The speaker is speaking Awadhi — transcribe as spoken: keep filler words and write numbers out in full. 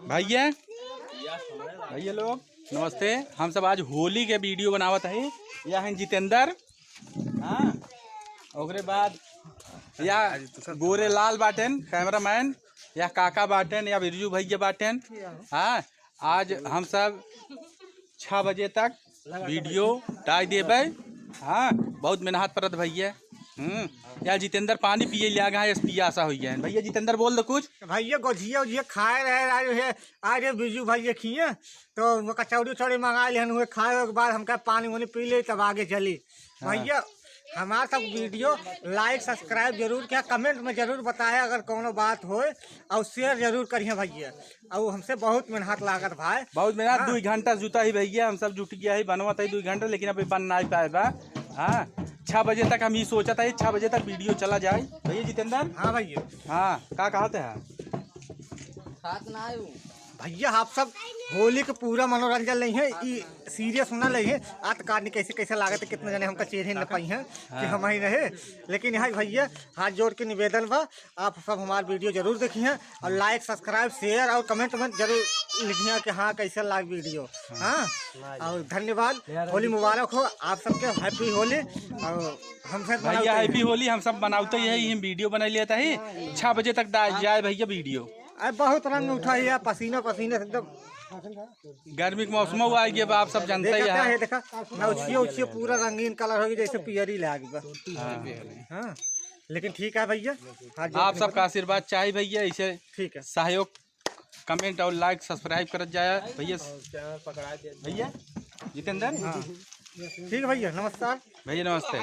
भैया, भैया लोग नमस्ते। हम सब आज होली के वीडियो बनावत है। यह हैं जितेंद्र, हाँ, ओकरे बाद या गोरे लाल बाटेन कैमरामैन, या काका बाटेन, या बिरजू भैया बाटेन। हाँ, आज हम सब छः बजे तक वीडियो डाल देबे। हाँ, बहुत मेहनत परत भैया। हम्म, या जितेंद्र पानी पिए लिया गया है, पियासा हो गया है। भैया जितेंद्र बोल दो कुछ। भैया गोझिया उझिया खाए रहे, आज ये, आज ये बिरजू भैया खिए, तो वो कचौड़ी उचौड़ी मंगा लिहन हुए, खाए के बाद हमका पानी वानी पी ले, तब आगे चली। हाँ। भैया, हमार सब वीडियो like, subscribe जरूर किया, comment में जरूर बताया अगर कौनो बात होए, और share जरूर करिए भैया। और हमसे बहुत मेहनत लागत भाई। बहुत मेहनत, हाँ। दुई घंटा जुता ही भैया, हम सब जुट गया है, बनवत है दुई घंटा, लेकिन अभी बन नहीं पाए बा। हाँ, छः बजे तक हम ही सोचत है, छः बजे तक वीडियो चला जाए। भैया जितेंद्र? हाँ भैया। हाँ, का कहते हैं? खात ना आयु। भैया, आप सब होली के पूरा मनोरंजन लेइहें, ई serious ना लेइहें। आत कारणी कैसे कैसे लागत है, कितने जने हमका चेहरे न पाई हैं कि हाँ। हम ही रहे, लेकिन यहाँ भैया हाथ जोड़ के निवेदन बा, आप सब हमार वीडियो जरूर देखिए और like, subscribe, share और comment में जरूर लिखिए कि हाँ, कैसे लाग वीडियो। हाँ, और धन्यवाद, होली मुबारक हो आप सबके, happy होली। और हम सब भैया, मनाते हैं। Happy होली, हम सब मनाते ही है, हम वीडियो बना लेता है, छः बजे तक डाल जाए भैया वीडियो। अरे बहुत रंग उठा है, पसीना पसीना से एकदम। गर्मी के मौसम हुआ है, ये आप सब जानते ही देखा है। है, देखा, नौछियो उछियो पूरा रंगीन colour होगी, जैसे पियरी लाग बा। हाँ। हाँ, लेकिन ठीक है भैया, हाथ जोड़ आप के सबका आशीर्वाद चाही भैया, ऐसे ठीक है। सहयोग, comment और like, subscribe करत जाया भैया। भैया जितेंद्र, हाँ। ठीक है भैया, नमस्कार। भैया नमस्ते।